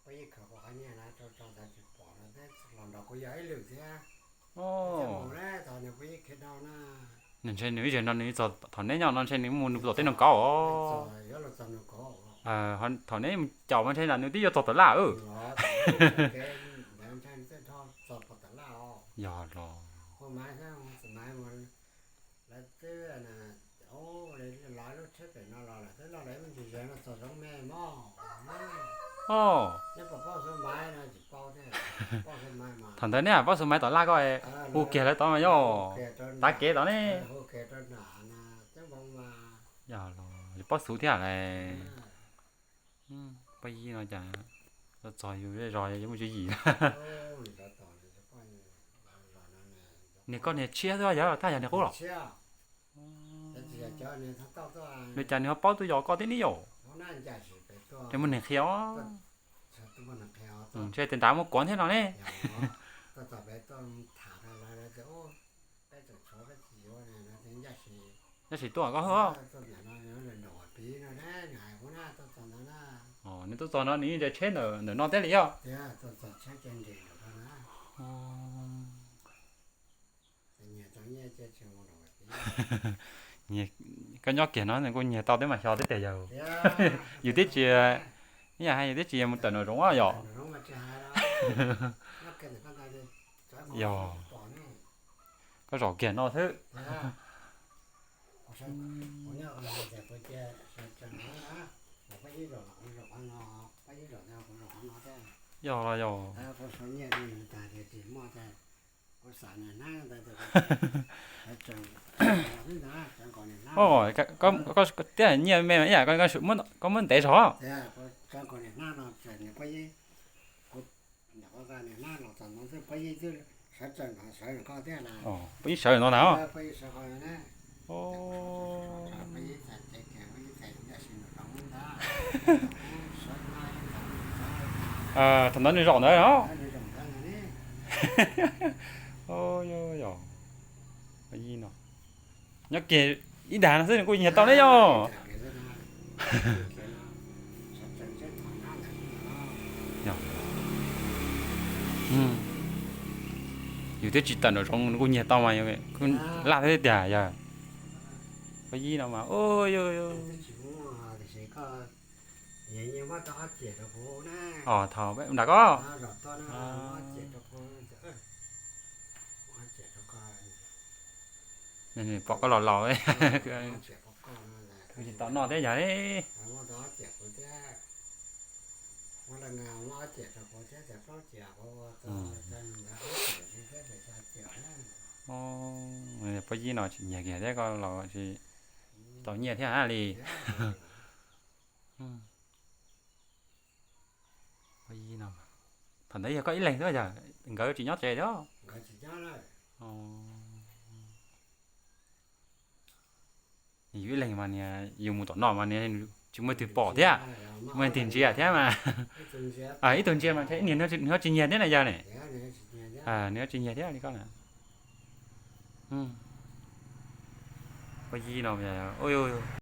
Peb yeej khawv qhov nyiaj na, rau rau ntawd tsis pom no, los nrog kuv yog ib lwm thiab. Nws ntshe nws ib zaug no nws txog thaum neb nyob no ntshe nws mus nws tom tej no kauv. Thaum neb mus caum mas ntshe nws twb yuav txog tom laj. Yog los. Thaum ntawd neb paub xu maiv tom laj ko, hu kiag lawv tod mas yog tav kev tod ne. Yog los paub xu thiab lawm. Pab yib no cas txog yus zej zos yuav muaj tswv yim. Niag koj niag tshiab xwb yog, thaj yog niag qub los? Nws cas nws ho paub tuaj yos koj tib nib yom? Ces muaj neeg qhia os. Ntshe tes nrad muaj kuav thiab no ne. Tab sis tuaj koj hwb. Nws tuaj txog no nws yeej nres tsheb ntawm no thiab li yog. Koj nyob kiag no nws kuj nyiag tau thiab mas xyov thiab tiag yog. Yus twb tsis, ib yam hais yus twb tsis mus tawm nram zoov yom. Yog, koj zaum kiag no xwb. Yog los yog. Tias nyiaj me ib yam koj muab ntev zog. Peb ib sawv no na. Thaum ntawd nws zaum ntawd no. Nyob kiag ib dag no xwb nws kuj nyiag tau ne yog. Yus twb tsis tawm nram zoov nws kuj nyiag tau mas, laj thiab tiag yog. Pab yib no mas, thaum nram koj. Pom koj los laus, tsis tau noj thiab yog. Pab yib no tsis nyiag kiag thiab koj los tsis tau nyiaj thiab li. Pab yib no, thaum ntawd yog koj ib leeg xwb yog nkawd tsis nyob tsev thiab? Yus ib leeg mas niag yus mus tom no mas niag tsis muaj leej twg pom thiab, tsis muaj leej twg ntsia thiab mas. Ib tug ntsia mas nws ho tsis nyiag thiab na yog ne. Nws ho tsis nyiag thiab li koj na. Pab yib no,